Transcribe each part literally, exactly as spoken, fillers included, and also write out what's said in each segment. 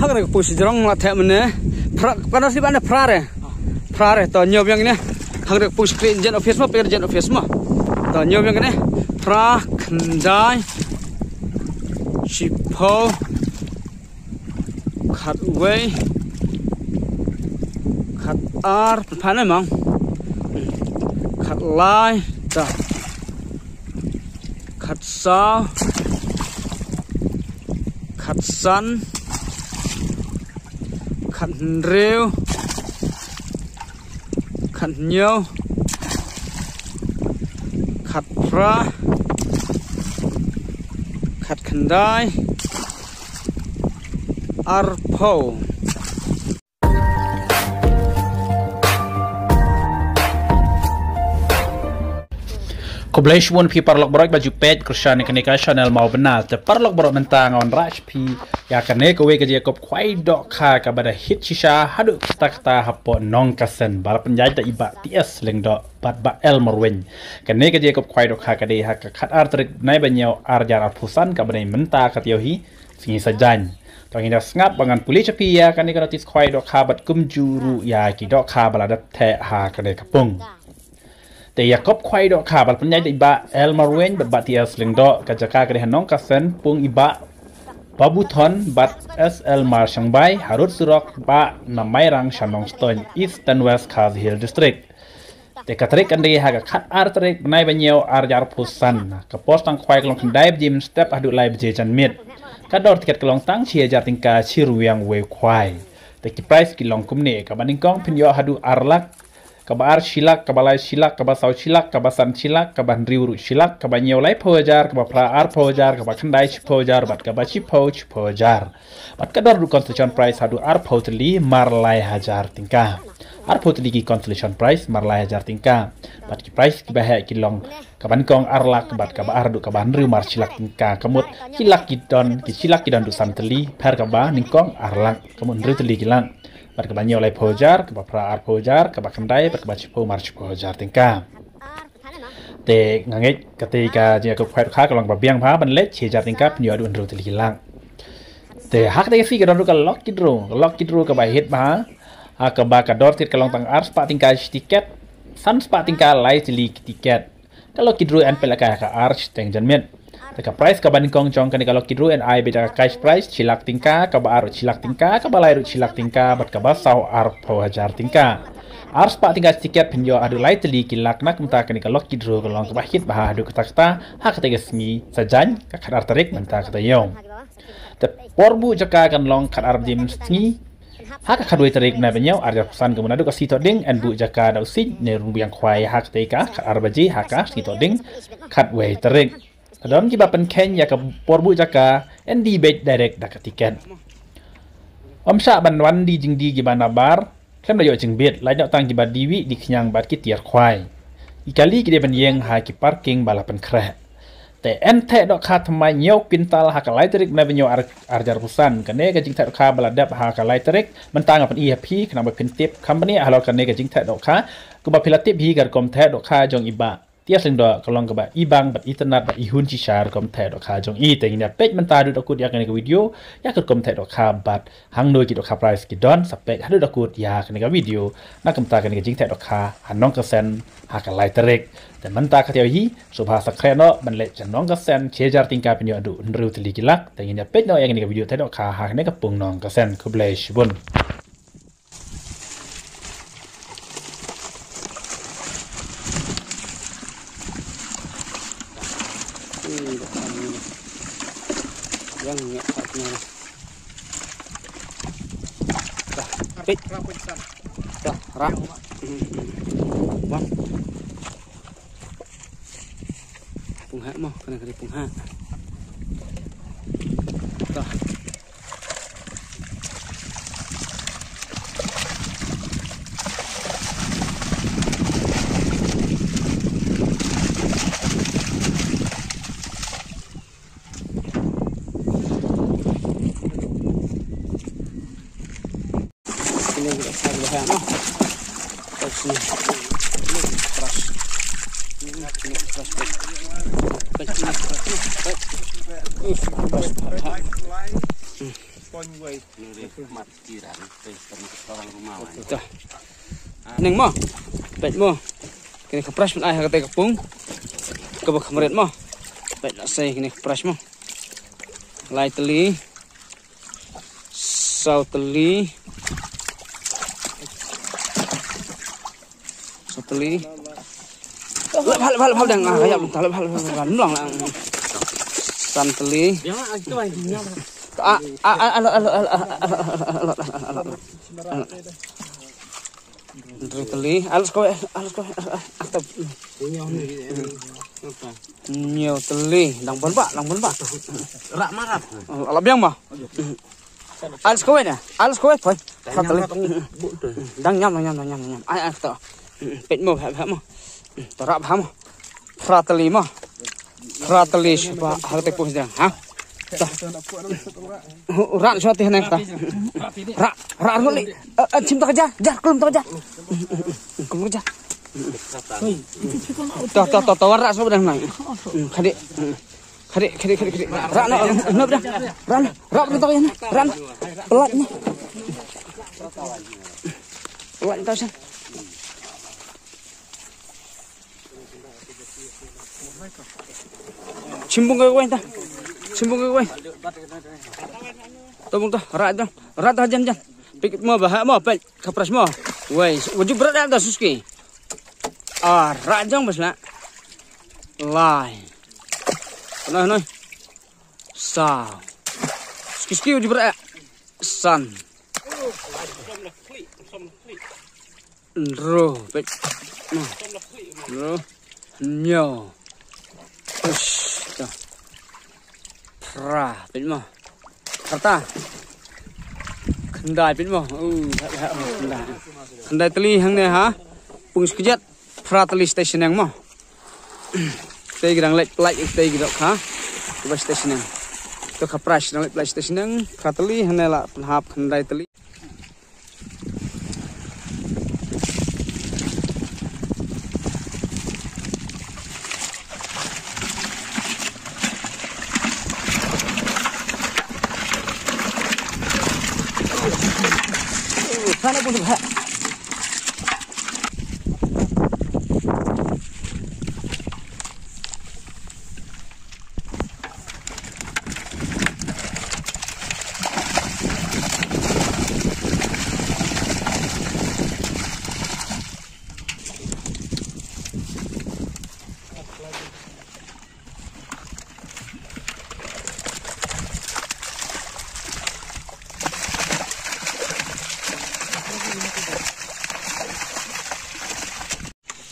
Hak re ka pung shi jrong la theh mane. Phra, ka na si ba ne phra re. Phra re, to ñiew biang ne. Hak re ka pung shi kri jen office mo, per jen office mo. To ñiew biang ne. Phra, khyndai, shiphew, khatwei, khatar, pynphan ne mong. Khatlai, ta. Khatsaw, khatsan, khathynriew, khathynñiew, khatphra, khatkhyndai, arphew. Khublei shibun phi paralok baroh ba ju peit kyrshan ïa kane ka channel Mawbynna. Te paralok baroh, mynta nga wanrah sha phi ïa kane kawei ka jingïakob khwai dohkha kaba da hit shisha haduh katta katta hapoh Nongkasen, ba la pynïaid da i Bah T S Lyngdoh bad Bah L Marwein. Kane ka jingïakob khwai dohkha ka dei ha ka khatar tarik bnai ba hynñiew ar hajar arphew san, kaba dei mynta ka taïew hi, sngi Saitjaiñ. To ngin ïa sngap ba ngan pule sha phi ïa kane ka notis khwai dohkha bad kumjuh ruh ïa ki dohkha ba la dep theh ha kane ka pung. Te ïakob khwai dohkha ba la pynïaid da i Bah L Marwein bad Bah T S Lyngdoh, ka jaka ka dei ha Nongkasen, pung i Bah Babuthon bad S L Marshangbai, harud surok ba na Mairang sha Nongstoiñ, East and West Khasi Hills District. Te ka tarik kan dei ha ka khatar tarik bnai ba hynñiew ar hajar arphew san. Ka por tang khwai ka long khyndai baje mynstep haduh lai baje janmiet. Ka dor tiket ka long tang shi hajar tyngka shi ryngwiang wei khwai. Te ki prize ki long kumne: kaba nyngkong phin ïoh haduh ar lak, kaba ar shi lak, kaba lai shi lak, kaba saw shi lak, kaba san shi lak, kaba hynriew ruh shi lak, kaba hynñiew laiphew hajar, kaba phra arphew hajar, kaba khyndai shiphew hajar bad kaba shiphew shiphew hajar. Bad ka dor ruh consolation prize haduh arphew tylli mar lai hajar tyngka. Arphew tylli ki consolation prize mar lai hajar tyngka. Bad ki prize kiba heh ki long kaba nyngkong ar lak bad kaba ar haduh kaba hynriew mar shi lak tyngka. Ka mut shi lak ki don, ki shi lak ki don haduh san tylli, pher kaba nyngkong ar lak, ka mut hynriew tylli ki lak. Bad kaba hynñiew laiphew hajar, kaba phra arphew hajar, kaba khyndai bad kaba shiphew mar shiphew hajar tyngka. Te nga ngeit katei ka jingïakob khwai dohkha ka long ba biang bha ban leit, shi hajar tyngka phin ïoh haduh hynriew tylli ki lak. Te ha katei ka sngi ka don ruh ka lucky draw, ka lucky draw kaba hit bha. Ha kaba ka dor tiket ka long tang ar spah tyngka shi tiket, san spah tyngka lai tylli ki tiket. Ka lucky draw yn pynlehkai ha ka ar shiteng janmiet. Te ka prize kaba nyngkong jong kane ka lucky draw yn ai beit da ka cash prize shi lak tyngka, kaba ar ruh shi lak tyngka, kaba lai ruh shi lak tyngka, bad kaba saw arphew hajar tyngka. Ar spah tyngka shi tiket phin ïoh haduh lai tylli ki lak, na kumta kane ka lucky draw ka long kaba hit bha haduh katta katta ha katei ka sngi Saitjaiñ, ka khatar tarik mynta ka taïew. Te por buh jaka kan long khatar baje mynsngi ha ka khatwei tarik bnai ba hynñiew ar hajar arphew san, kumne haduh ka sngi Thohdieng yn buh jaka da u siej ne rung biang khwai ha katei ka khatar baje ha ka sngi Thohdieng khatwei tarik. Lada don kiba pynkheiñ ïa ka por buh jaka, yn die beit direct da ka tiket. Ym shah ban wan die jingdie kiba nabar, khlem da ïoh jingbit, lait noh tang kiba die wieh die khñiang bad ki tiar khwai. Ki kali ki dei ban ïeng ha ki parking ba la pynkhreh. Te yn theh dohkha thymmai hynñiew kwintal ha ka lai tarik bnai ba hynñiew ar, ar hajar arphew san. Kane ka jingtheh dohkha ba la dep ha ka lai tarik, mynta nga pyni ha phi khnang ba phin tip kham bniah halor kane ka jingtheh dohkha. Kumba phi la tip hi, ka rukom theh dohkha jong i Bah T S Lyngdoh ka long kaba ibang bad itynnad bad ihun shisha rukom theh dohkha jong i. Te ngin ïa peit mynta haduh da kut ïa kane ka video ïa ka rukom theh dohkha bad hangno ki dohkha prize ki don, sa peit haduh da kut ïa kane ka video. Na kumta kane ka jingtheh dohkha ha Nongkasen ha ka lai tarik. Te mynta ka taïew hi, sngewbha sa khreh noh ban leit sha Nongkasen, shi hajar tyngka phin ïoh haduh hynriew tylli ki lak. Te ngin ïa peit noh ïa kane ka video theh dohkha ha kane ka pung Nongkasen. Khublei shibun. Dah, peit. Dah, rah. Bang. Pung hah mo, kane kane pung hah. Dah. Ning mo. Peit mo. Kine ka prize ban ai ha kata ka pung. Kaba khmret mo. Peit la sei kine ka prize mo. Lai tylli. Saw tylli. Saw tylli. Lep hal, lep hal, lep hal dang. Ah, ya, lep hal, lep hal, lep hal, lep hal. Mlang lang. San tylli. Ah, ah, ah, ah, ah, ah, ah, ah, ah, ah, ah, ah, ah, ah. Hynriew tylli. Ah, let's go, eh, ah, let's go, eh, ah, ah, ah, ah. Hynñiew tylli. Dang bun ba, dang bun ba. Rak ma rak. Ah, la biang ma. Al skawet ya, al skawet poi. Dang nyam, dang nyam, dang nyam, dang nyam. Ai, ai, to. Peit mo, ha, ha mo. To rap ha mo. Phra tylli mo. Phra tylli sha ba, ha te pus dang, ha. To. Ran sha te nang to. Ra, ra ru li. Eh, eh, chim to ka ja, ja, klum to ka ja. Klum to ka ja. To, to, to, to, ra sha ba dang nang. Khadi. Khadi, khadi, khadi, khadi. Ra na, na, na, ra na, ra na, ra na, ra na. Pelat ni. Pelat tau sa. Chimbung ka wai ta. Chimbung ka wai. Tobung ta, ra ta, ra ta jan jan. Pik mo ba ha mo pik ka pras mo. Wai, wajib berat da suski. Ah, ra jang bas na. Lai. Noi, noi. Sa. Ski, ski, uji berat. San. Ro, pet. Ro. Nyo. Ush, ta. Phra, pet mo. Phra ta. Khyndai, pet mo. Uh, ha, ha, khyndai. Khyndai tylli hangne ha. Pung skjat. Phra tylli station yang mo. Te grang lek plek te grok ha. Ba station yang. To ka pras grang lek plek station yang. Phra tylli hangne la pynhap khyndai tylli. Sana pun ha.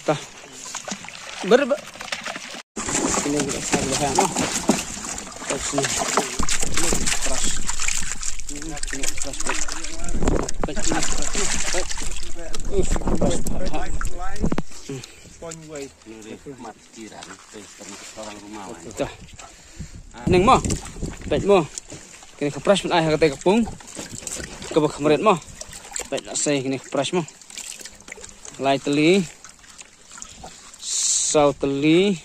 Ta. Ber, ber. Ini kita cari bahan, no. Terus ni. Ini keras. Ini keras. Ini keras. Ini keras. Ini keras. Ini keras. Hmm. Ning mo. Peit mo. Kine ka pras ban ai ha kata ka pung. Kaba khmret mo. Peit la sei kine ka pras mo. Lai tylli. Saw tylli.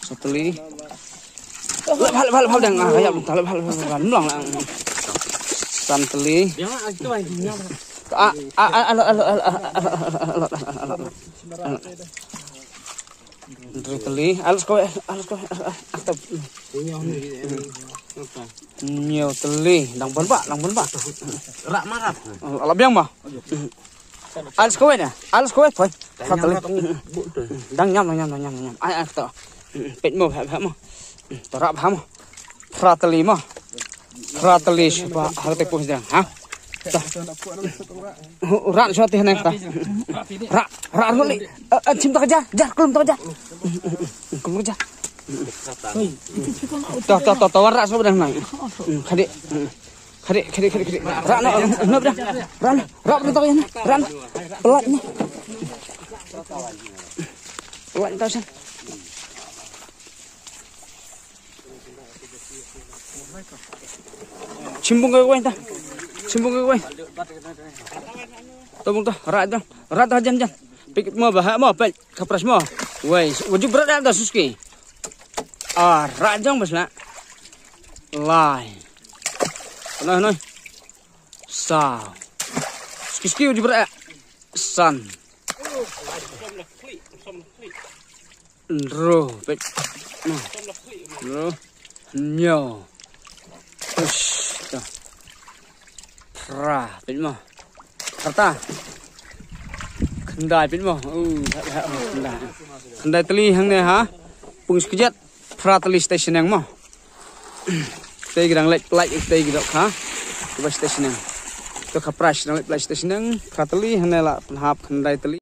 Saw tylli. Lep hal, lep hal, lep hal dang. Ah, ya, lep hal, lep hal, lep hal, lep hal. Mlang lang. San tylli. Ah, ah, ah, ah, ah. Hynriew tylli. Ah, let's go, eh, ah, let's go, eh, ah, ah, ah. Hynñiew tylli. Dang bun ba, dang bun ba. Rak ma rak. La biang ma. Al skawet ya, al skawet poi. Phra tylli. Dang nyam, dang nyam, dang nyam, dang nyam. Ai, ai, to. Peit mo, ha, ha mo. To rap ha mo. Phra tylli mo. Phra tylli sha ba, ha te pus dang, ha. To. Ran sha te nang to. Ra, ra ru li. Eh, eh, chim to ka ja, ja, klum to ka ja. Klum to ka ja. To, to, to, to, ra sha ba dang nang. Khadi. Khadi, khadi, khadi, khadi. Ra na, na, ra, ra na, ra, ra, ra, ra na. Pelat ni. Pelat ni tau san. Chimbung ka wai ta. Chimbung ka wai. Tobung ta, ra ta, ra ta jan jan. Pik mo ba ha mo, pek ka pras mo. Wai, wajib berat da suski. Ah, ra jang bas na. Lai. Hano, hano. Saw. Ski, ski, di berak. San. Hynriew, peit. Hynriew. Hynñiew. Ush, ta. Phra, peit mo. Phra ta. Khyndai, peit mo. Uh, ha, ha, ha, khyndai. Khyndai tylli hangne ha. Pung shi kjat. Phra tylli shatei shaneng mo. Tei ki dang leit pynlait, tei ki dohkha. Kiba shatei shaneng. Dohkha phra, dang leit pynlait shatei shaneng. Phra tylli hangne la pynhap khyndai tylli.